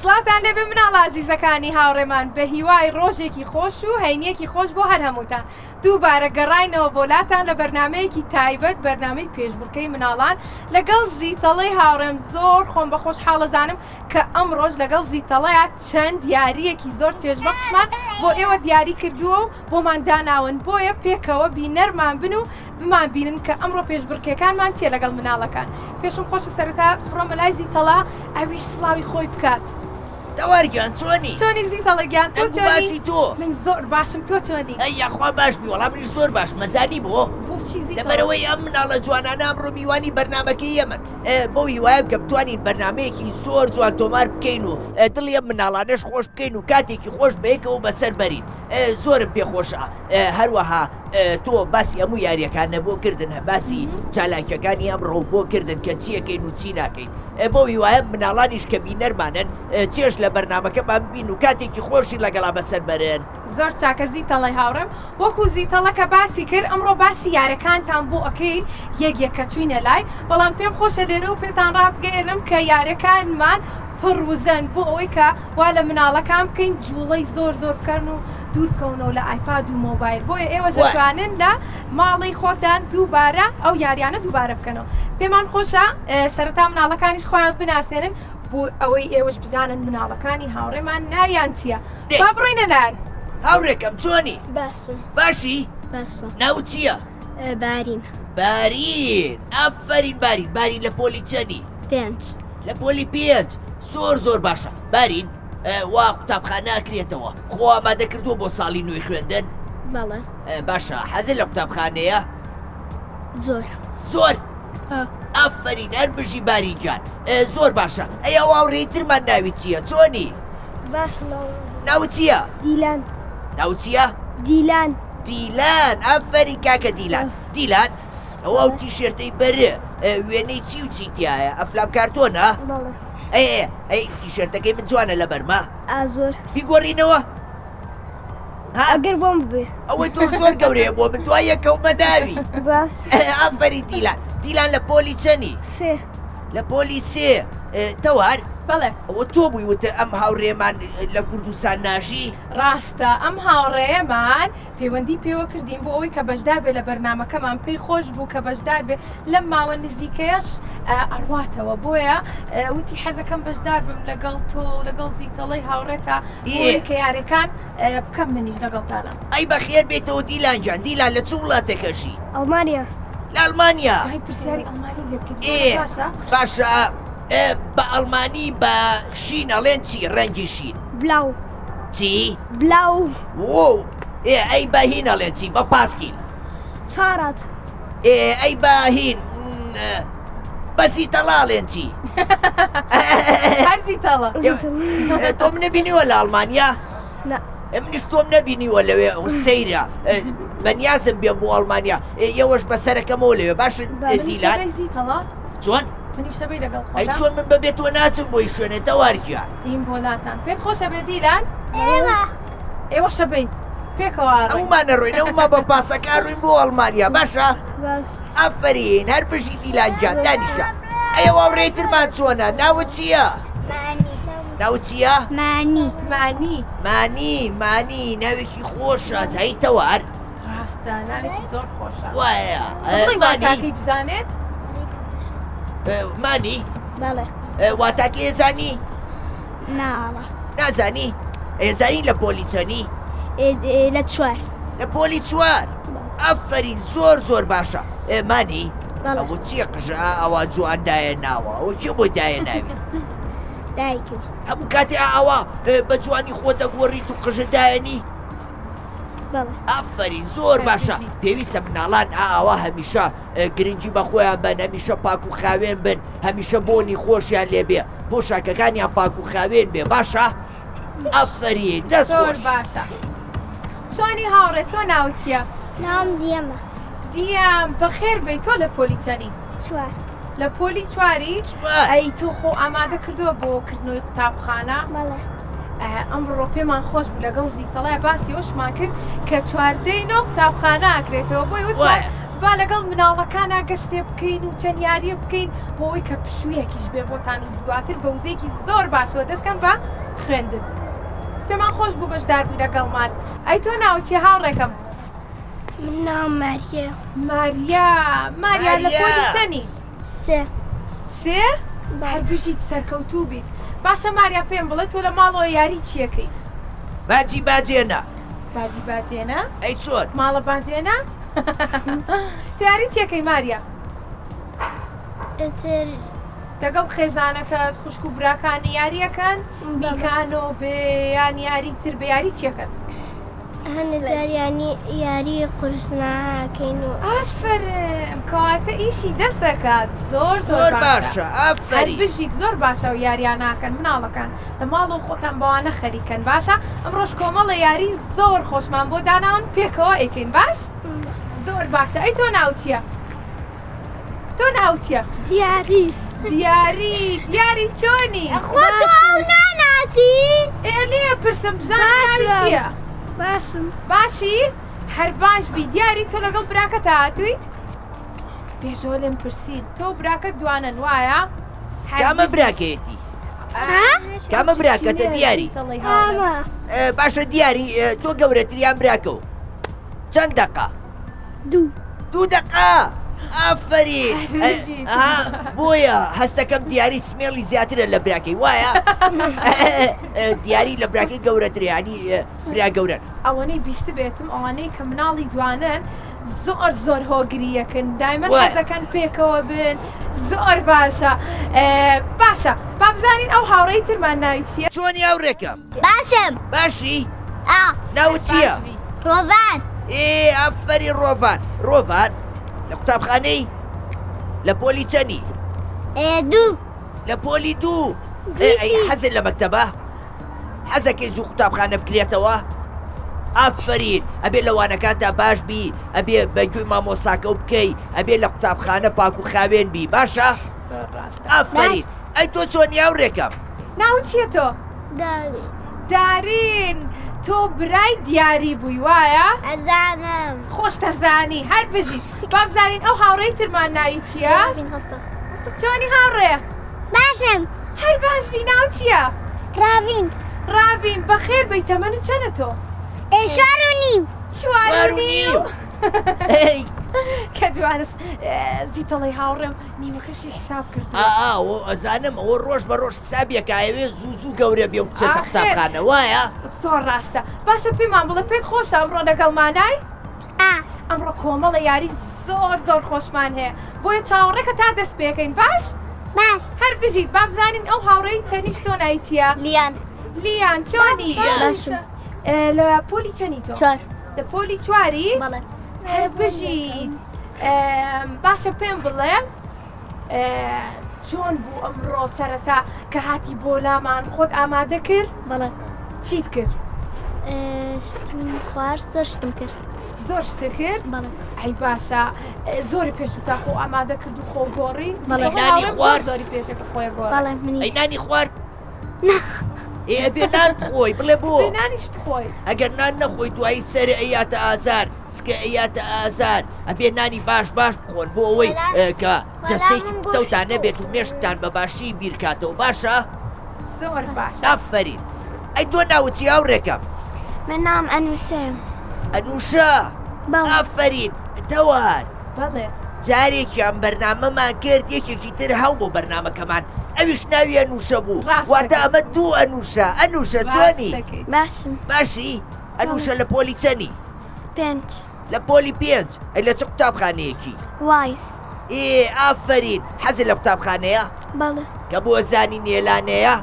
سڵاوتان لێبێ مناڵە ئازیزەکانی هاوڕێمان بە هیوای ڕۆژێکی خۆش و هەینیەکی خۆش بۆ هەر هەمووتان دووبارە گەڕاینەوە بۆ لاتان لە بەرنمەیەکی تایبەت بەرنمەی پێشبڕکەی مناڵان لەگەڵ زیتەڵەی هاوڕێم زۆر خۆم بە خۆش حاڵەزانم کە ئەمڕۆش لەگەڵ زیتەڵەیا چەند یارییەکی زۆر چێژبەخشمان بۆ ئێوە دیاری کردووە و بۆمان داناون بۆیە پێکەوە بینەرمان بن و بمان بینن کە ئەمڕۆ پێشبڕکێکانمان چیە لەگەڵ مناڵەکان پێشم خۆشە سەرەتا بڕۆمە لای زیتەڵا ئەویش سڵاوی خۆی بکات. تەوار گیان چۆنی؟ چۆنی زیتەڵە گیان تۆ دەنگ و چۆنی؟ باسی تۆ؟ من زۆر باشم تۆ چۆنی؟ ئەی یاخوا باش بی وەڵا منیش زۆر باشم ئەزانی بۆ؟ بۆچی زیتەڵە؟ لەبەرئەوەی ئەم مناڵە جوانانە ئەمڕۆ میوانی بەرنامەکەی ئێمەن بەو هیوایەم کە بتوانین بەرنامەیەکی زۆر جوان تۆمار بکەین و دڵی ئەم مناڵانەش خۆش بکەین و کاتێکی خۆش بەیەکەوە بەسەر بەرین زۆرم پێخۆشە هەروەها تۆ باسی هەموو یاریەکان نەبۆ کردن باسی چالاکیەکانی ئەمڕۆ بۆ کردن کە چیەکەین و چی ناکەین بەو هیوایە مناڵانیش کە بینەرمانن چێژ لە بەرنامەکەمان بین و کاتێکی خۆشی لەگەڵا بەسەر بەرن. زۆر چاکە زیتەڵەی هاوڕێم وەکو زیتەڵە کە باسی کرد ئەمڕۆ باسی یارەکانتان بۆ ئەکەین یەک یەک کە چوینە لای بەڵام پێم خۆشە لێرەوە پێتان ڕابگەیەنم کە یارەکانمان پڕ وزەن بۆ ئەوەی کە وا لە مناڵەکان بکەین جوڵەی زۆر زۆر بکەن و دوور بکەونەوە لە ئایپاد و مۆبایل بۆیە ئێوەش دەتوانن لە ماڵی خۆتان دووبارە ئەو یاریانە دووبارە بکەنەوە پێمان خۆشە سەرەتا مناڵەکانیش خۆیان بناسێنن بۆ ئەوەی ئێوەش بزانن مناڵەکانی هاوڕێمان ناویان چییە با بڕۆینە لایان. هاوڕێکەم چۆنی؟ باشم. باشی؟ باشم. ناوت چییە؟ بارین. بارین ئافەرین بارین بارین لە پۆلی چەنی؟ پێنج. لە پۆلی پێنج زۆر زۆر باشە بارین وا قوتابخانە ئەکرێتەوە خۆ ئامادە کردووە بۆ ساڵی نوێی خوێندن؟ بەڵێ. باشە حەزت لە قوتابخانەیە؟ زۆر. زۆر؟ ئافەرین هەر بژی بارین گیان زۆر باشە ئەی ئەو هاوڕێی ترمان ناوی چییە چۆنی؟ باشم ناوت چییە؟ دیلان. ناوت چییە؟ دیلان. دیلان ئافەرین کاکە دیلان دیلان ئەوە ئەو تیشێرتەی بەرێ وێنەی چی و چی تایە ئەفلام کارتۆنە؟ بەڵێ. ئەی ئەی تیشێرتەکەی من جوانە لەبەرمە؟ ئا زۆر. بیگۆڕینەوە؟ ئەگەر بۆم ببێ. ئەوەی تۆ زۆر گەورەیە بۆ من دوای یەکەومە ناوی. باش. ئافەرین دیلان دیلان لە پۆلی چەنی؟ سێ. لە پۆلی سێ تەوار؟ بەڵێ. ئەوە تۆ بووی وتت ئەم هاوڕێمان لە کوردستان ناژی؟ ڕاستە ئەم هاوڕێیەمان پەیوەندی پێوە کردین بۆ ئەوەی کە بەشدار بێ لە بەرنامەکەمان پێی خۆش بوو کە بەشدار بێ لەم ماوە نزیکەیەش ئەڕواتەوە بۆیە وتی حەزەکەم بەشدار بم لەگەڵ تۆ لەگەڵ زیتەڵەی هاوڕێتە بۆیە کە یاریەکان بکەم منیش لەگەڵتانە. ئەی بەخێر بێیتەوە دیلان گیان دیلان لە چ وڵاتێک ئەژی؟ ئەڵمانیا. لە ئەڵمانیا؟ جای پرسیاری ئەڵمانی لێ بکەی ئێ باشە؟ باشە بە ئەڵمانی بە شین ئەڵێن چی ڕەنگی شین؟ Blau. چی؟ Blau. وۆو ئێ ئەی بە هین ئەڵێن چی بە پاسکیل؟ Fahrrad. ئێ ئەی بە هین بە زیتەڵە ئەڵێن چی؟ هەر زیتەڵە. تۆم نەبینیوە لە ئەڵمانیا؟ نا. منیش تۆم نەبینیوە لەوێ سەیرە بەنیازم بێم بۆ ئەڵمانیا ئێوەش بەسەرەکەمەوە لەوێ باش دیلان زیتەڵە چۆن؟ منیش شەبەی لەگەڵ ئەی چۆن من بەبێ تۆ ناچم بۆی شوێنێ تەوار گیان تیم بۆ لاتان پێت خۆشە بێ دیلان ئێوە ئێوە شەبەی پێکەوە ئەومان نەڕۆین ئەوما بە پاسەکە ڕووین بۆ ئەڵمانیا باشە باش ئافەرین هەر بژی دیلان گیان دانیشە ئەیەوە ڕێترمان چۆنە ناوت چییە؟ ناوت چییە؟ مانی مانی مانی مانی ناوێکی خۆشە زای تەوار ڕاستە ناوێکی زۆر خۆشە وایە بڵێ واتاکەی بزانێت مانی بەڵێ واتاکەی ئێزانی ناڵە نازانی ئێزانی لە پۆلی چەنی لە چوار لە پۆلی چوار ئەفەرین زۆر زۆر باشە مانی ئەوە چیە قژە ئەوە جوان دایە ناوە ئەوە کێ بۆی دایە ناوی دایکم هەموو کاتێ ئاوا بە جوانی خۆ دەگۆڕیت و قژە دایەنی ئافەرین زۆر باشە پێویستە مناڵان ئاوا هەمیشە گرنگی بە خۆیان بن هەمیشە پاک و خاوێن بن هەمیشە بۆنی خۆشیان لێبێ پۆشاکەکانیان پاک و خاوێن بێ باشە ئافەرین دەست زۆر باشە چۆنی هاوڕێ تۆ ناوت چییە؟ ناوم دیەمە دیەم بەخێر بێی تۆ لە پۆلی چەنی؟ چوار لە پۆلی چواری؟ ئەی تۆ خۆ ئامادە کردووە بۆ کردنەوەی قوتابخانە؟ بەڵێ. ئەمڕۆ پێمان خۆش بوو لەگەڵ زیتەڵای باسی ئەوشمان کرد کە چواردەی نۆ قوتابخانە ئەکرێتەوە بۆی وتمان وایە. با لەگەڵ مناڵەکانا گەشتێ بکەین و چەند یاریە بکەین بۆ ئەوەی کە پشوویەکیش بێ بۆتان و زواتر بە وزەیەکی زۆر باشەوە دەستکەن بە خوێندن. پێمان خۆش بوو بەشدار بووی لەگەڵمان. ئەی تۆ ناوت چیە هاوڕێکەم؟ من ناوم ماریە. ماریا ماریا لە پۆلی چەنی؟ سێ. سێ؟ هەر بژیت سەرکەوتوو بیت. باشە ماریا پێم بڵێ تۆ لە ماڵەوە یاری چیەکەی؟ باجی باجێنە. باجی باجێنە؟ ئەی چۆن؟ ماڵە باجێنە؟ تۆ یاری چیەکەی ماریا؟ ئیتر لەگەڵ خێزانەکەت خوشک و براکانی یاریەکەن؟ میکانۆ بێ یان یاری تر بێ یاری چیەکەن؟ هەنێ جار یانی یاری قورس ناکەین و. ئافەرم کەواتە ئیشی دەسەکات زۆر زۆر باشە ئافەرین. هەر بژیت زۆر باشە ئەو یاریانە ئەکەن مناڵەکان لە ماڵەوە خۆتان بەوانە خەریکەن باشە ئەمڕۆش کۆمەڵە یاری زۆر خۆشمان بۆ داناون پێکەوە ئەیکەین باش زۆر باشە ئەی تۆ ناوت چیە؟ تۆ ناوت چیە؟ دیاری. دیاری دیاری چۆنی؟ خۆ تۆ ئەو ناناسی؟ ئێ لێ پرسم بزانم ناوی چیە؟ باشم. باشی؟ هەر باش بی دیاری تۆ لەگەڵ براکەتا هاتوویت؟ بێژەوە لێم پرسی تۆ و براکەت دوانەن وایە؟ کامە براکەیەتی؟ کامە براکەتە دیاری؟ باشە دیاری تۆ گەورەتریان براکە و چەند دەقە؟ دوو. دوو دەقە ئافەرین بۆیە هەستەکەم دیاری سمێڵی زیاترە لە براکەی وایە دیاری لە براکەی گەورەتر ینی برا گەورەن. ئەوەنەی بیستبێتم ئەوانەی کە مناڵی دوانەن زۆر زۆر هۆگری یەکن دایمەن حەزەکەن پێکەوە بن زۆر باشە باشە با بزانین ئەو هاوڕێی ترمان ناوی چییە؟ چۆنی هاوڕێکەم؟ باشم. باشی؟ ئا. ناوت چییە؟ ڕۆڤان. ئێ ئافەرین ڕۆڤان. ڕۆڤان لە قوتابخانەی لە پۆلی چەنی؟ دوو. لە پۆلی دوو. ئەی حەزت لە مەکتەبە؟ حەزەکەی زوو قوتابخانە بکرێتەوە؟ ئافەرین ئەبێ لە وانەکانتا باش بی ئەبێ بە گوێی مامۆساکەو بکەی ئەبێ لە قوتابخانە پاک و خاوێن بی باشە؟ ئافەرین ئەی تۆ چۆنی هاوڕێکەم؟ ناوت چییە تۆ؟ دارین. دارین تۆ برای دیاری بووی وایە؟ ئەزانم. خۆشتەزانی هەر بژی با بزانین ئەو هاوڕێی ترمان ناوی چییە؟ چۆنی هاوڕێ؟ باشم. هەر باش بی ناو چییە؟ ڕاڤین. ڕاڤین بەخێر بێی تەمەنت چەنە تۆ؟ چوار و نیو. چوار و نیو. کە جوانە زیتەڵەی هاوڕێم نیوەکەشی حساب کردووە. ئا ئەوە ئەزانم ئەوە ڕۆژ بە ڕۆژ حسابیەکە ئەیەوێ زوو زوو گەورە بێ و بچێتە قوتابخانە وایە؟ زۆر ڕاستە باشە پێمان بڵێ پێت خۆشە ئەمڕۆ لەگەڵمانای؟ ئا. ئەمڕۆ کۆمەڵە یاری زۆر زۆر خۆشمان هەیە بۆیە چاوەڕێکە تا دەست پێکەین باش؟ باش. هەر بژیت با بزانین ئەو هاوڕێی تەنیشت تۆ ناوی چییە؟ لیان. لیان چۆنی؟ باشم. لە پۆلی چەنی تۆ؟ چوار. لە پۆلی چواری؟ بەڵێ. هەر بژیت باشە پێم بڵێ چۆن بوو ئەمڕۆ سەرەتا کە هاتی بۆ لامان خۆت ئامادە کرد؟ بەڵێ. چیت کرد؟ شتم خوارد زۆر شتم کرد. زۆر شتت کرد؟ بەڵێ. ئەی باشە زۆری پێش و تا خۆ ئامادە کرد و خۆ گۆڕی؟ بەڵێ. نانی خوارد؟ زۆری پێشەکە خۆی گۆڕی. بەڵێ منیش. ئەی نانی خوارد؟ نا. ئێ ئەبێ نان بخۆی بڵێ بۆ؟ بێ نانیش بخۆی. ئەگەر نان نەخۆی دوایی سەرێ ئەیاتە ئازار سکە ئەیاتە ئازار ئەبێ نانی باش باش بخۆن بۆ ئەوەی کە جەستەیەکی پتەوتان نەبێت و مێشکتان بە باشی بیرکاتەوە باشە؟ زۆر باشە. ئافەرین. ئەی تۆ ناوت چیە هاوڕێکەم؟ من ناوم ئەنوشەیە. ئەنوشە؟ بەڵێ. ئافەرین. تەوار. بەڵێ. جارێکیان بەرنامەمان کرد یەکێکی تر هاو بۆ بەرنامەکەمان ئەویش ناوی ئەنوشە بوو واتە ئەمە دوو ئەنوشە ئەنوشە چۆنی؟ باشم. باشی؟ ئەنوشە لە پۆلی چەنی؟ پێنج. لە پۆلی پێنج ئەی لە چ قوتابخانەیەکی؟ وایس. ئێ ئافەرین حەزت لە قوتابخانەیە؟ بەڵێ. کە بۆ زانی نێلانەیە؟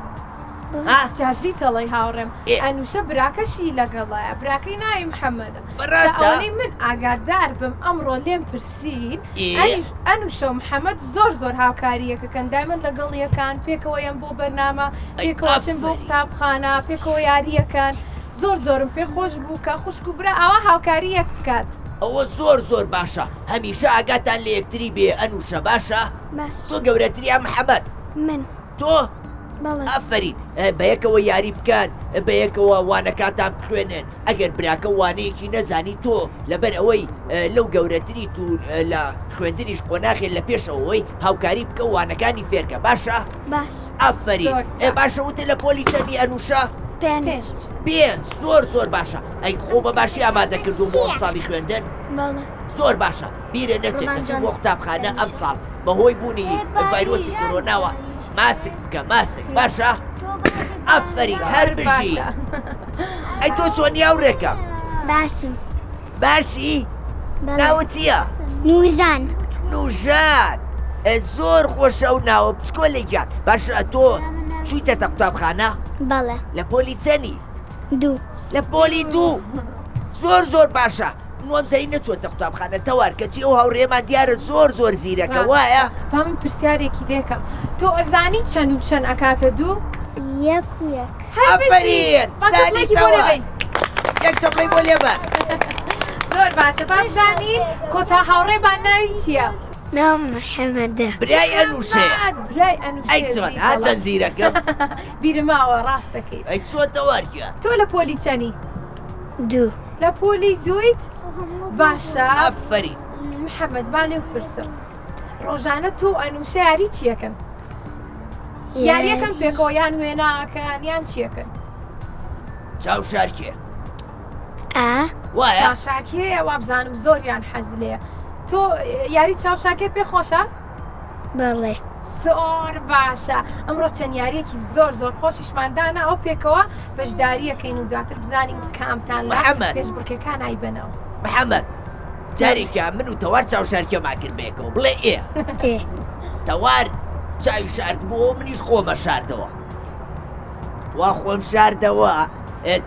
ها؟ جا زیتەڵەی هاوڕێم ئێ. ئەنوشە براکەشی لەگەڵایە براکەی ناوی محەمەدە جا بەڕاستە؟ ئەوەنەی من ئاگادار بم ئەمڕۆ لێم پرسین ئێ. ئەنیش ئەنوشە و محەمەد زۆر زۆر هاوکاری یەکەکەن دایمەن لەگەڵ یەکان پێکەوە یەن بۆ بەرنامە ئەی پێکەوە چن بۆ ئافەرین. قوتابخانە پێکەوە یارییەکەن زۆر زۆرم پێ خۆش بوو کە خوشک و برا ئاوا هاوکاری یەک بکات. ئەوە زۆر زۆر باشە هەمیشە ئاگاتان لە یەکتری بێ ئەنوشە باشە؟ باش. تۆ گەورەتری یا محەمەد؟ من. تۆ؟ بەڵێ. ئافەرین بەیەکەوە یاری بکەن بەیەکەوە وانەکانتان بخوێنن ئەگەر براکە وانەیەکی نەزانی تۆ لەبەر ئەوەی لەو گەورەتریت و لە خوێندنیش قۆناخێ لە پێشەوەی هاوکاری بکە وانەکانی فێرکە باشە؟ باش. ئافەرین ئێ باشە وتت لە پۆلی چەندی ئەنوشە؟ پێنج. پێنج زۆر زۆر باشە ئەی خۆ بە باشی ئامادە کردووە بۆ ئەمساڵی خوێندن؟ بەڵێ. زۆر باشە بیرە نەچێت کە چوو بۆ قوتابخانە ئەمساڵ بەهۆی بوونی ڤایرۆسی کۆرۆناوە ماسک بکە ماسک باشە؟ ئافەرین هەر بژی ئەی تۆ چۆنی هاوڕێکەم؟ باشم. باشی؟ ناوت چییە؟ نوژان. نوژان زۆر خۆشە ئەو ناوە بچکۆلە گیان باشە تۆ چوویتەتە قوتابخانە؟ بەڵێ. لە پۆلی چەنی؟ دوو. لە پۆلی دوو زۆر زۆر باشە وامزانی نەچووەتە قوتابخانە تەوار کەچی ئەو هاوڕێمان دیارە زۆر زۆر زیرەکە وایە؟ با من پرسیارێکی لێکەم تۆ ئەزانی چەند و چەند ئەکاتە دوو؟ یەک و یەک. ئافەرین زانی تەوار یەک چەپڵەی بۆ لێبەن. زۆر باشە با بزانین کۆتا هاوڕێمان ناوی چییە؟ ناوم محەمەدە. برای ئەنوشەیە. برای ئەنوشەیە. ئەی چۆن ها چەند زیرەکەم. بیرماوە ڕاست دەکەی. ئەی چۆن تەوار گیان. تۆ لە پۆلی چەنی؟ دوو. لە پۆلی دوویت؟ باشە. ئافەرین. محەمەد با لێو پرسم ڕۆژانە تۆ ئەنوشە یاری چیەکەن؟ یاریەکەن پێکەوە یان وێناکەن یان چیەکەن؟ چاوشارکێ. ئا. وایە؟ چاوشارکێ وابزانم زۆریان حەز لێیە. تۆ یاری چاوشارکێت پێ خۆشە؟ بەڵێ. زۆر باشە ئەمڕۆ چەند یاریەکی زۆر زۆر خۆشیشمان داناوە پێکەوە بەشداریەکەین و دواتر بزانین کامتان لە محەمەد. پێشبڕکێکان ئایبەنەوە. محەمەد جارێکیان من و تەوار چاوشارکێمان کرد بەیەکەوە بڵێ ئێ. ئێ. تەوار چاوی شاردبووەوە منیش خۆمە شاردەوە وا خۆم شاردەوە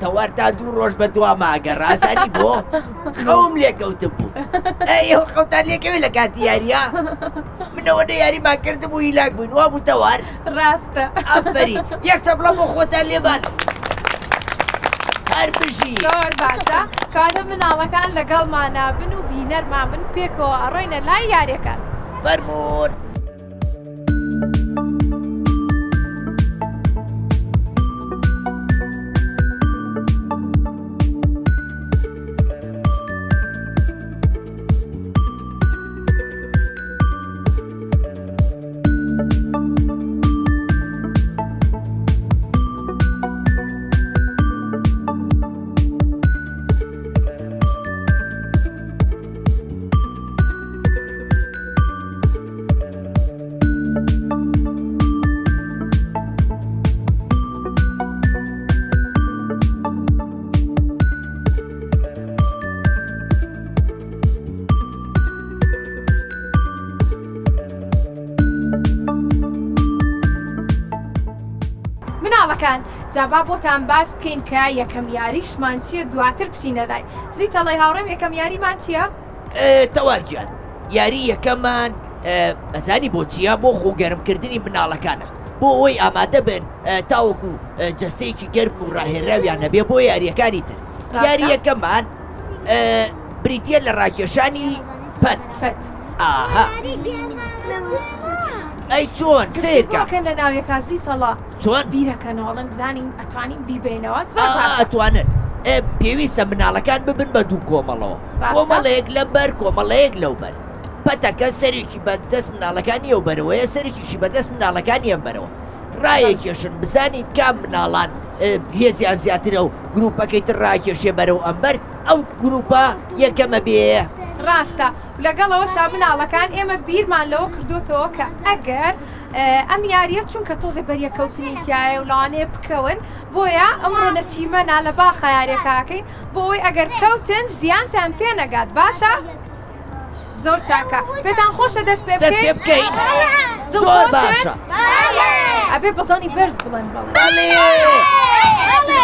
تەوار تا دوو ڕۆژ بە دواما گەڕا زانی بۆ خەوم لێکەوتبوو ئەی ئێوە خەوتان لێکەوێ لە کاتی یاریە منەوە نە یاریمان کردبوو هیلاک بووین وا بوو تەوار ڕاستە ئافەرین یەک چەپڵە بۆ خۆتان لێبان هەر بژی زۆر باشە کاتە مناڵەکان لەگەڵمانا بن و بینەرمان بن پێکەوە ئەڕۆینە لای یاریەکان فەرموون. مناڵەکان جا با بۆتان باس بکەین کە یەکەم یاریشمان چییە دواتر بچینە لای زیتەڵی هاوڕێم یەکەم یاریمان چییە؟ تەوار گیان یاری یەکەمان ئەزانی بۆ چییە بۆ خۆ گەرمکردنی مناڵەکانە بۆ ئەوەی ئامادە بن تاوەکو جەستەیەکی گەرم و ڕاهێنراویان هەبێ بۆ یاریەکانی تر یاری یەکەمان بریتە لە ڕاکێشانی پەت ئاها ئەی چۆن سیرکە لە ناویەکە زیتەڵا چۆن بیرەکەنەوە ئەڵێن بزانین ئەتوانین بیبەینەوە ئەتوانن پێویستە مناڵەکان ببن بە دوو کۆمەڵەوە کۆمەڵێک لە بەر کۆمەڵەیەک لەو بەر پەتەکە سەرێکی بە دەست مناڵەکانی ئەو بەرەوەیە سەرێکیشی بە دەست مناڵەکانی ئەم بەرەوە ڕایەکێشن بزانین کام مناڵان هێزیان زیاترە و گروپەکەی تر ڕاکێشێ بەرەو ئەمبەر ئەو گروپە یەکەمە بێ. ڕاستە لەگەڵەوەشا مناڵەکان ئێمە بیرمان لەوە کردوتەوە کە ئەگەر ئەم یاریە چونکە تۆزێ بەریەکەوتنی تایە و لەوانەیە بکەون بۆیە ئەمڕۆ لە چیمەنا لە باخە یاریەکەکەین بۆ ئەوەی ئەگەر کەوتن زیانتان پێ نەگات باشە؟ زۆر چاکە پێتان خۆشە دەست پێ دەست پێ بکەین زۆر باشە ئەبێ بەدەنگی بەرز بڵێن بەڵێ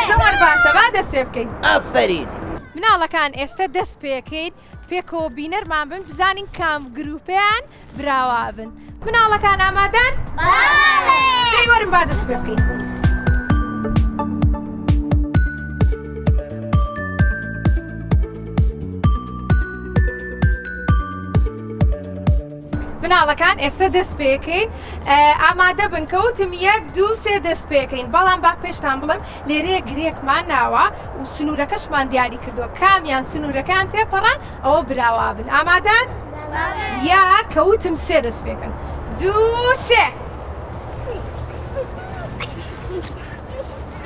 زۆر باشە با دەست پێ بکەین ئافەرین مناڵەکان ئێستا دەست پێکەین پێکەوە بینەرمان بن بزانین کام گروپیان براوە بن مناڵەکان ئامادەن؟ دەی وەرن با دەست پێ بکەین. مناڵەکان ئێستا دەست پێکەین. ئامادە بن کەوتم یەک دوو سێ دەست پێکەین بەڵام با پێشتان بڵێم لێرەیە گرێکمان ناوە و سنوورەکەشمان دیاری کردووە کامیان سنوورەکان تێپەڕان ئەوە براوا بن ئامادەن یا کەوتم سێ دەست پێکەن دوو سێ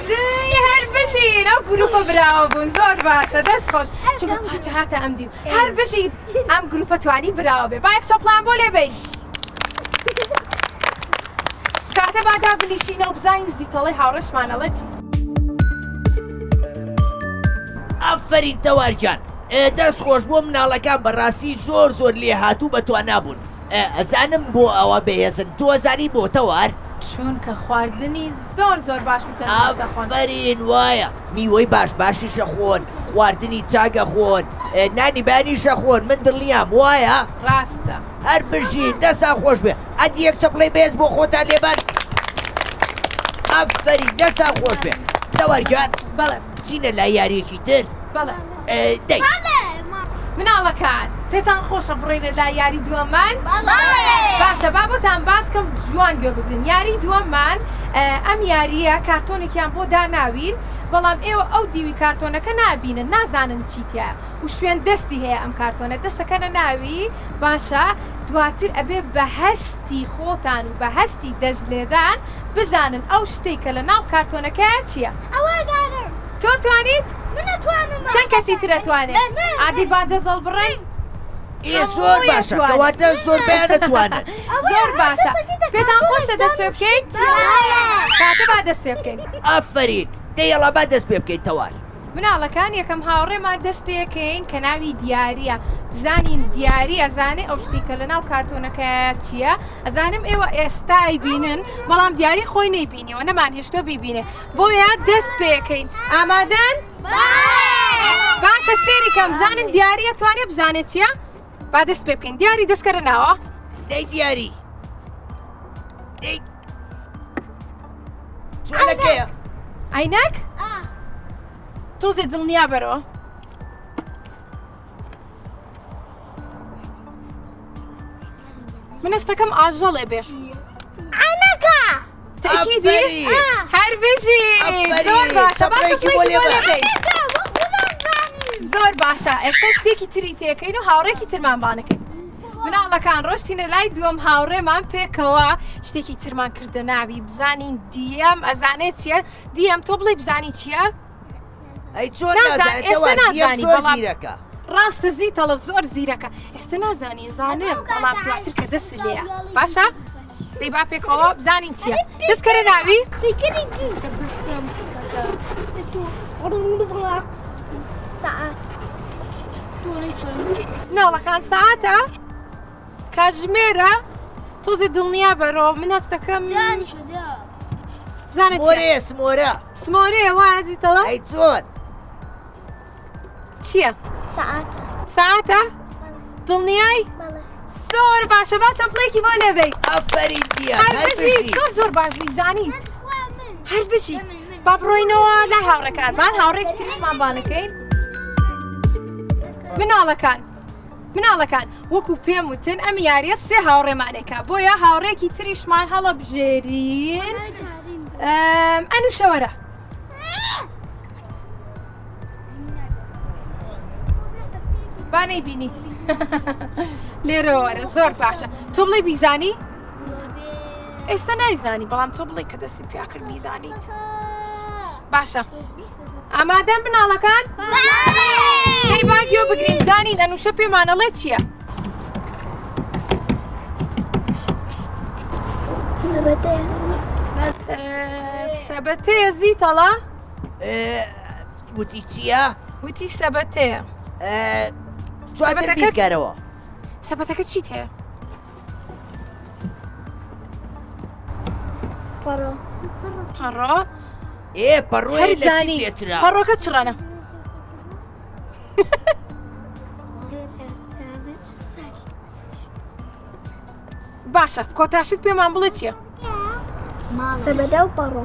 دەی هەر بژین ئەو گروپە براوە بوون زۆر باشە دەست خۆش چونکە قاچ هاتە ئەم دیو هەر بژی ئەم گروپە توانی براوە بێ با یەک چەپڵان بۆ لێ بین کاتە با دابنیشینەوە بزانین زیتەڵەی هاوڕێشمان ئەڵێ چی ئافەرین تەوار گیان دەست خۆش بۆ مناڵەکان بەڕاستی زۆر زۆر لێهاتوو بەتوانا بوون ئەزانم بۆ ئەوە بەهێزن تۆ ئەزانی بۆ تەوار؟ چونکە خواردنی زۆر زۆر باش و تەندروست دەخۆن. ئافەرین وایە میوەی باش باشیش ئەخۆن خواردنی چاک ئەخۆن نانی بەیانیش ئەخۆن من دڵنیام وایە؟ ڕاستە. هەر بژین دەستان خۆش بێ ئەدی یەک چەپڵەی بەهێز بۆ خۆتان لێبەن ئافەرین دەستان خۆش بێ تەوار گیان بەڵێ. بچینە لای یاریەکی تر بەڵێ. دەی. مناڵەکان پێتان خۆشە بڕۆینە لای یاری دووەممان؟ باشە با بۆتان باس کەم جوان گوێ بگرن یاری دووەممان ئەم یارییە کارتۆنێکیان بۆ داناوین بەڵام ئێوە ئەو دیوی کارتۆنەکە نابینن نازانن چی تیایە و شوێن دەستی هەیە ئەم کارتۆنە دەستەکەنە ناوی باشە دواتر ئەبێ بە هەستی خۆتان و بە هەستی دەست لێدان بزانن ئەو شتەی کە لە ناو کارتۆنەکەیە چییە. ئەوە ئەزانم. تۆ توانیت؟ من ئەتوانم. چەند کەسی تر ئەتوانێ؟ من من. ئادی با دەست هەڵبڕین. ئێ زۆر باشە کەواتە زۆربەیان ئەتوانن. زۆر باشە پێتان خۆشە دەست پێ بکەین؟ کاتە با دەست پێ بکەین. ئافەرین دەی یەڵا با دەست پێ بکەین تەوار. مناڵەکان یەکەم هاوڕێمان دەست پێکەین کە ناوی دیاریە بزانین دیاری ئەزانێ ئەو شتی کە لە ناو کارتۆنەکەیە چییە ئەزانم ئێوە ئێستای بینن بەڵام دیاری خۆی نەیبینیەوە نەمان هێشتۆ بیبینێ بۆیە دەست پێکەین ئامادەن باشە سێری کەم بزانم دیاریە توانێ بزانێت چییە با دەست پێ بکەین دیاری دەستکەرە ناوە دەی دیاری دەی چۆنەکەیە عینەک تۆزێ دڵنیا بەرەوە من ئێستەکەم ئاژەڵێ بێ عەنەکە تەکیدی هەر بژی زۆر باشە زۆر باشە ئێستا شتێکی تری تێکەین و هاوڕێکی ترمان بانەکەین مناڵەکان ڕۆشتینە لای دووەم هاوڕێمان پێکەوە شتێکی ترمان کردە ناوی بزانین دیەم ئەزانێت چییە دیەم تۆ بڵێ بزانی چییە؟ ئەی چۆن نازانی ئێستا نازانی زۆر زیرەکە ڕاستە زیتەڵە زۆر زیرەکە ئێستا نازانی زانێم بەڵام دواتر کە دەست لێیە باشە دەی با پێکەوە بزانین چییە دەست کەرە ناوی سەعات مناڵەکان سەعاتە کاتژمێرە تۆزێ دڵنیا بەرەوە من هەستەکەم بزانە سمۆرەیە سمۆرە سمۆرەیە وایە زیتەڵە ئەی چۆن چییە؟ سەعاتە سەعاتە؟ دڵنیای؟ زۆر باشە باشە پڵێکی بۆ لێبەی ئافەرین دیە هەر بژیت زۆر زۆر باش بووی زانیت هەر بژیت با بڕۆینەوە لای هاوڕێکانمان هاوڕێکی تریشمان بانەکەین مناڵەکان مناڵەکان وەکو پێم وتن ئەم یاریە سێ هاوڕێمانێکە بۆیە هاوڕێکی تریشمان هەڵەبژێرین ئەنوشەوەرە با نەیبینی لێرەوە وەرە زۆر باشە تۆ بڵێ بیزانی ئێستا نایزانی بەڵام تۆ بڵێ کە دەستی پیاکرد بیزانیت باشە ئامادەن مناڵەکان؟ دەی با گوێ بگرین بزانین ئەنوشە پێمان ئەڵێ چییە؟ سەبەتەیە زیتەڵا؟ وتی چییە؟ وتی سەبەتەیە. جواتر بیرکەرەوە. سەبەتەکە چیت هەیە؟ پەڕۆ. پەڕۆ؟ ئێ پەڕۆی لە چی پێچرا؟ پەڕۆکە چڕەنە. باشە کۆتاشت پێمان بڵێ چییە؟ سەبەتە و پەڕۆ.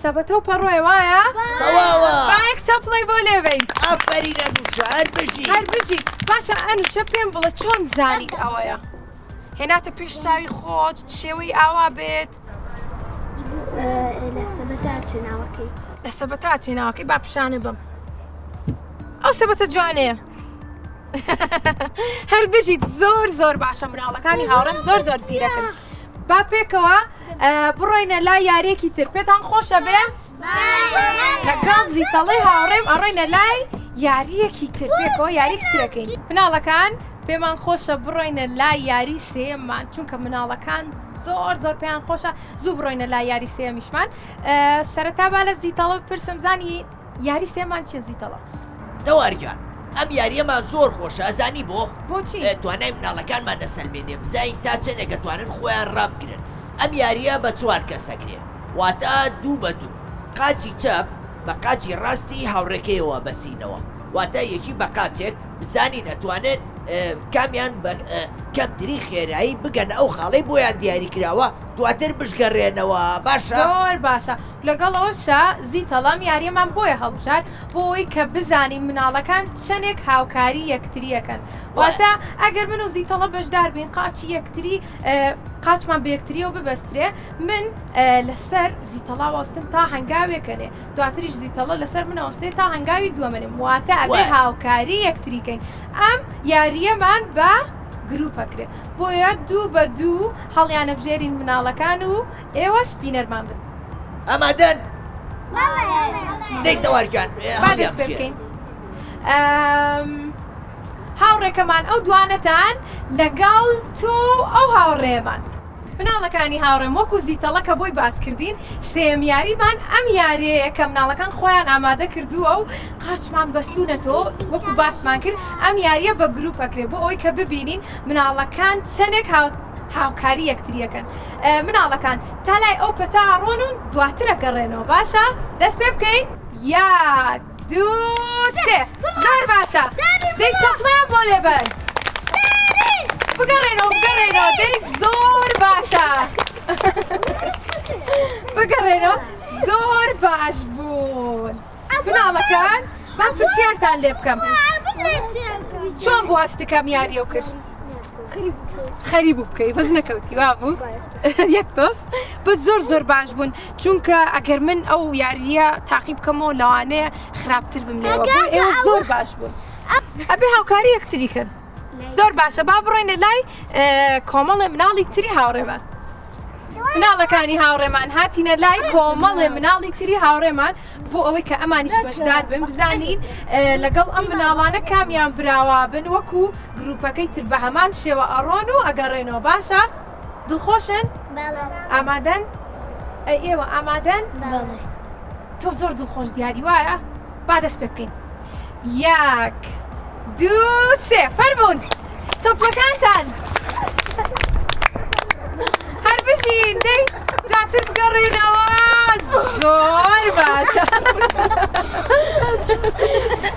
سەبەتە و پەڕۆیە وایە؟ تەواوە. با یەک چەپڵەی بۆ لێبەین. ئافەرین ئەنوشە هەر بژی. هەر بژی. باشە ئەنوشە پێم بڵێ چۆن زانیت ئەوەیە؟ هێناتە پێش چاوی خۆت شێوەی ئاوا بێت؟ لە سەبەتا چێ ناوەکەی. لە سەبەتا چێ ناوەکەی با پیشانە بم. ئەو سەبەتە جوانەیە. هەر بژیت زۆر زۆر باشە مناڵەکانی هاوڕێم زۆر زۆر زیرەکن. با پێکەوە بڕۆینە لای یاریەکی تر پێتان خۆشە بێ؟ لەگەڵ زیتەڵی هاوڕێم ئەڕۆینە لای یاریەکی تر پێکەوە یاریەکی ترەکەین مناڵەکان پێمان خۆشە بڕۆینە لای یاری سێمان چونکە مناڵەکان زۆر زۆر پێیان خۆشە زوو بڕۆینە لای یاری سێمیشمان سەرەتا با لە زیتەڵە بپرسم زانی یاری سێمان چیە زیتەڵە؟ تەوار گیان ئەم یاریەمان زۆر خۆشە ئەزانی بۆ؟ بۆچی؟ توانای مناڵەکانمان دەسەلمێنێ بزانین تا چەندێک ئەتوانن خۆیان ڕابگرن ئەم یاریە بە چوار کەس ئەکرێ واتە دوو بە دوو قاچی چەپ بە قاچی ڕاستی هاوڕێکەیەوە بەسینەوە واتە یەکی بە قاچێک بزانین ئەتوانن کامیان بە کەمترین خێرایی بگەنە ئەو خاڵەی بۆیان دیاری کراوە دواتر بشگەڕێنەوە باشە؟ زۆر باشە لەگەڵ ئەوەشا زیتەڵ ئەم یاریەمان بۆیە هەڵبژارد بۆ ئەوەی کە بزانین مناڵەکان چەنێک هاوکاری یەکتریەکەن واتە ئەگەر من و زیتەڵە بەشدار بین قاچی یەکتری قاچمان بە یەکتریەوە ببەسترێ من لەسەر زیتەڵا وەستم تا هەنگاوێکەنێ دواتریش زیتەڵە لەسەر منەوەستێ تا هەنگاوی دووەمەنێم واتە ئەبێ هاوکاری یەکتریکەین ئەم یاریەمان بە گروپەکرێ بۆیە دوو بە دوو هەڵیانەبژێرین مناڵەکان و ئێوەش بینەرمان بن. ئامادەن؟ دەی تەوار گیان با دەست پێ بکەین. هاوڕێکەمان ئەو دوانەتان لەگەڵ تۆ و ئەو هاوڕێمان. مناڵەکانی هاوڕێم وەکو زیتەڵە کە بۆی باس کردین سێیەم یاریمان ئەم یاریەیە کە مناڵەکان خۆیان ئامادە کردووە و قاچمان بەستوونەتەوە وەکو باسمان کرد ئەم یاریە بە گروپ ئەکرێ بۆ ئەوەی کە ببینین مناڵەکان چەندێک هاوکاری یەکتریەکەن مناڵەکان تا لای ئەو پەتا ڕۆن و دواتر ئەگەڕێنەوە باشە دەست پێ بکەین یەک دوو سێ زۆر باشە دەی چەپڵیان بۆ لێبەن بگەڕێنەوە بگەڕێنەوە دەی زۆر باشە بگەڕێنەوە زۆر باش بوون مناڵەکان با پرسیارتان لێ بکەم چۆن بوو هەستەکەم یاریەو کرد خەری بوو بکەی بەس نەکەوتی وا بوو یەک تۆز بەس زۆر زۆر باش بوون چونکە ئەگەر من ئەو یاریە تاقی بکەمەوە لەوانەیە خراپتر بم لێوە بۆ ئێوە زۆر باش بوون ئەبێ هاوکاری یەکتری کەن زۆر باشە با بڕۆینە لای کۆمەڵێ مناڵی تری هاوڕێمان مناڵەکانی هاوڕێمان هاتینە لای کۆمەڵێ مناڵی تری هاوڕێمان بۆ ئەوەی کە ئەمانیش بەشدار بن بزانین لەگەڵ ئەم مناڵانە کامیان براوا بن وەکو گروپەکەی تر بە هەمان شێوە ئەڕۆن و ئەگەڕێنەوە باشە دڵخۆشن ئامادەن ئەی ئێوە ئامادەن تۆ زۆر دڵخۆش دیاری وایە با دەست پێ بکەین یەک دوو سێ فەرموون چەپڵەکانتان هەر بژین دەی دواتر بگەڕێنەوە زۆر باشە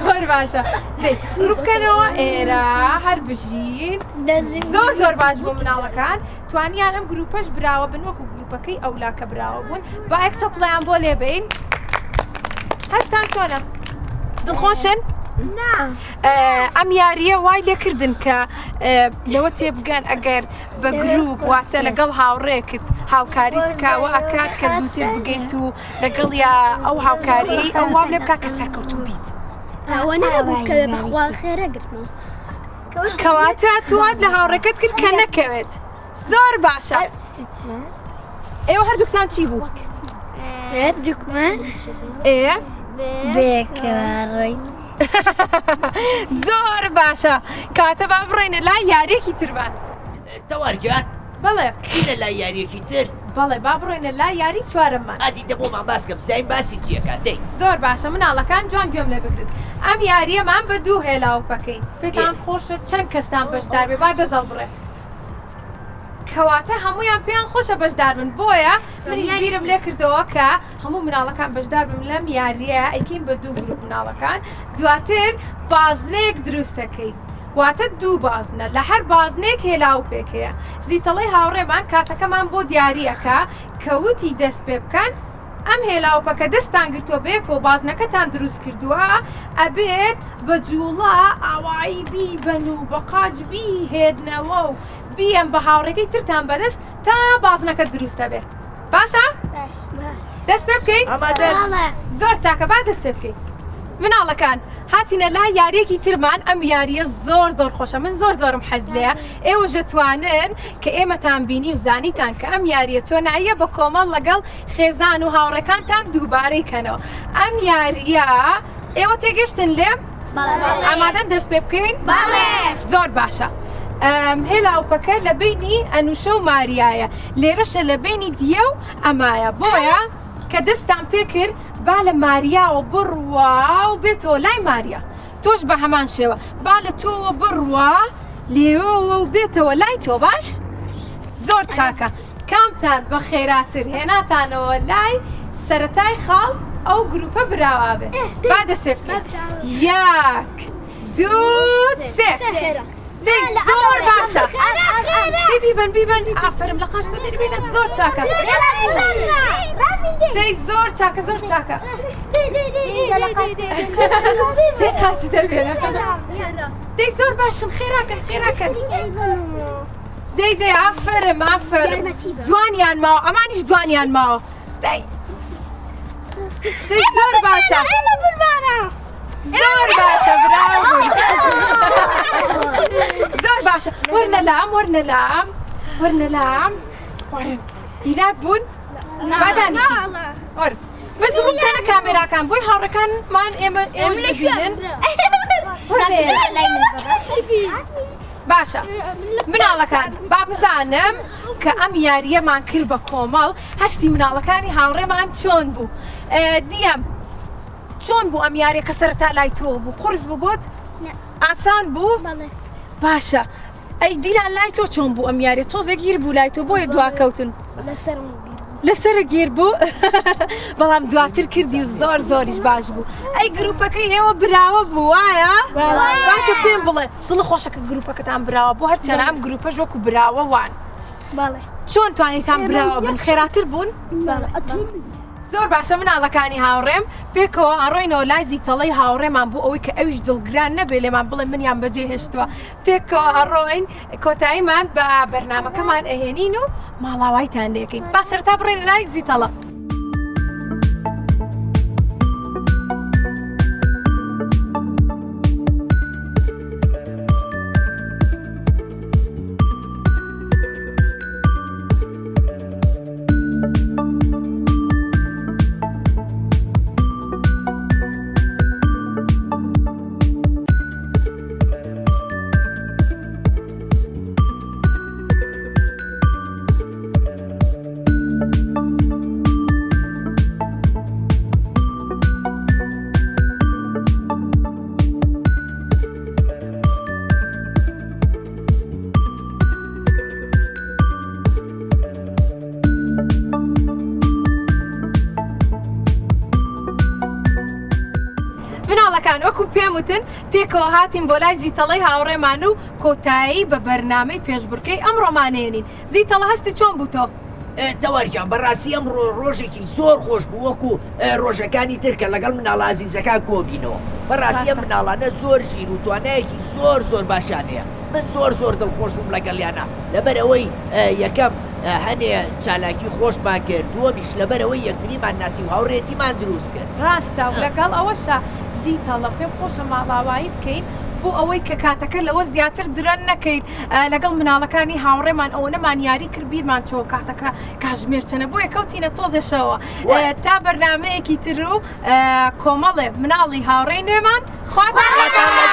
زۆر باشە دەی ڕووبکەنەوە ئێرە هەر بژین زۆر زۆر باش بۆ مناڵەکان توانیان ئەم گروپەش براوە بن وەکو گروپەکەی ئەولا کە براوە بوون با یەک چەپڵەیان بۆ لێبین هەستان چۆنە دڵخۆشن؟ ئەم یاریە وای لێکردن کە لەوە تێبگەن ئەگەر بە گروپ واتە لەگەڵ هاوڕێکت هاوکاری بکەوە ئەکات کە زووتر بگەیت و لەگەڵ یا ئەو هاوکاری ئەو وام لێ بکە کە سەرکەوتوو بیت. ئەوە نەبوو بکەوێ بەخوا خێرە گرتمەوە. کەواتە توات لە هاوڕێکەت کرد کە نەکەوێت زۆر باشە ئێوە هەردووکتان چی بوو؟ هەردووکمان ئێ بێکەوە زۆر باشە کاتە با بڕێنە لای یاریەکی ترمان تەوار گیان بەڵێ چینە لای یاریەکی تر بەڵێ با بڕۆینە لای یاری چوارەممان. ئادی دە بۆمان باس کە بزانین باسی چیەکا دەی. زۆر باشە مناڵەکان جوان گوێم لێ بگرن ئەم یاریەمان بە دوو هێلاو پەکەین پێتان خۆشە چەند کەستان بەشدار بێ با دەست هەڵبڕێ کەواتە هەمویان پێیان خۆشە بەشدار بن بۆیە منیش بیرم لێ کردەوە کە هەموو مناڵەکان بەشدار بم لەم یاریە ئەیکەین بە دوو گروپ مناڵەکان دواتر بازنەیەک دروست دەکەین واتە دوو بازنە لە هەر بازنەیەک هێلاوپێک هەیە زیتەڵەی هاوڕێمان کاتەکەمان بۆ دیاری ئەکا کە وتی دەست پێ بکەن ئەم هێلاوپە کە دەستان گرتووە بەیەکەوە بازنەکەتان دروست کردووە ئەبێت بە جووڵە ئاوایی بیبەن و بە قاچ بیهێننەوە و. بیەن بە هاوڕێکەی ترتان بەدەست تا بازنەکە دروستە بێ باشە؟ دەست پێ بکەین؟ زۆر چاکە با دەست پێ بکەین. مناڵەکان هاتینە لای یاریەکی ترمان ئەم یاریە زۆر زۆر خۆشە من زۆر زۆرم حەز لێیە ئێوە ژەتوانن کە ئێمەتان بینی و زانیتان کە ئەم یاریە چۆناییە بە کۆمەڵ لەگەڵ خێزان و هاوڕێکانتان دووبارەی کەنەوە ئەم یاریە ئێوە تێگەشتن لێم؟ ئامادەن دەست پێ بکەین؟ زۆر باشە. هێلاوپەکە لە بینی ئەنوشە و ماریایە لێرەشە لە بینی دیە و ئەمایە بۆیە کە دەستان پێکرد با لە ماریاوە بڕوا و بێتەوە لای ماریا تۆش بە هەمان شێوە با لە تۆوە بڕوا لێوەوە و بێتەوە لای تۆ باش زۆر چاکە کامتان بە خێراتر هێناتانەوە لای سەرەتای خاڵ ئەو گروپە براوا بێ با دەسێ بکەین یەک دوو سێ دەی زۆر باشە دەی بیبەن بیبەن ئافەرم لە قاچ دەری بینە زۆر چاکە دەی زۆر چاکە زۆر چاکە دەی قاچی دەربێنە دەی زۆر باشن خێراکەن خێراکەن دەی دەی ئافەرم ئافەرم دوانیان ماوە ئەمانیش دوانیان ماوە دەی دەی زۆر باشە زۆر باشە براوە بووی زۆر باشە وەرنە لام وەرنە لام وەرنە لام وەرن هیلاک بوون با دانیشین وەرن بەس ڕوو بکەنە کامێراکان بۆی هاوڕەکانمان ئێمە ئێوەش ببینن وەرنە باشە مناڵەکان با بزانم کە ئەم یاریەمان کرد بە کۆمەڵ هەستی مناڵەکانی هاوڕێمان چۆن بوو دیەم چۆن بوو ئەم یاریە کە سەرەتا لای تۆ بوو قورس بوو بۆت ئاسان بوو باشە ئەی دیلان لای تۆ چۆن بوو ئەم یاریە تۆزێک گیر بوو لای تۆ بۆیە دواکەوتن لەسەر گیر بوو بەڵام دواتر کردی و زۆر زۆریش باش بوو ئەی گروپەکەی ئێوە براوە بوو وایە باشە پێم بڵێ دڵ خۆشەکە گروپەکەتان براوە بۆ هەرچەنە ئەم گروپەش وەکو براوە وان چۆن توانیتان براوە بن خێراتر بوون زۆر باشە مناڵەکانی هاوڕێم پێکەوە ئەڕۆینەوە لای زیتەڵەی هاوڕێمان بۆ ئەوەی کە ئەویش دڵگران نەبێ لێمان بڵێ منیان بەجێ هێشتووە پێکەوە ئەڕۆین کۆتاییمان بە بەرنامەکەمان ئەهێنین و ماڵاوایتان لێکەین با سەرتا بڕێن لای زیتەڵە. مناڵەکان وەکو پێم وتن پێکەوە هاتین بۆ لای زیتەڵەی هاوڕێمان و کۆتایی بە بەرنامەی پێشبڕکێی ئەمڕۆمان هێنین زیتەڵە هەستی چۆن بوو تۆ؟ تەوار گیان بەڕاستی ئەمڕۆ ڕۆژێکی زۆر خۆش بوو وەکو ڕۆژەکانی تر کە لەگەڵ مناڵە ئازیزەکان کۆبینەوە بەڕاستی ئەم مناڵانە زۆر ژیر و توانایەکی زۆر زۆر باشیان هەیە من زۆر زۆر دڵخۆش بووم لەگەڵیانە لەبەرئەوەی یەکەم هەنێ چالاکی خۆشمان کرد دووەمیش لەبەرئەوەی یەکتریمان ناسی و هاوڕێتیمان دروست کرد. ڕاستە و لەگەڵ ئەوەشا زیتەڵە پێم خۆشە ماڵاوایی بکەین بۆ ئەوەی کە کاتەکە لەوە زیاتر درەن نەکەین لەگەڵ مناڵەکانی هاوڕێمان ئەوەنەمان یاری کرد بیرمان چۆ کاتەکە کاژمێر چەنە بۆیە کەوتینە تۆزێ شەوە تا بەرنمەیەکی تر و کۆمەڵێ مناڵی هاوڕێی نوێمان خواتان لەگەڵ.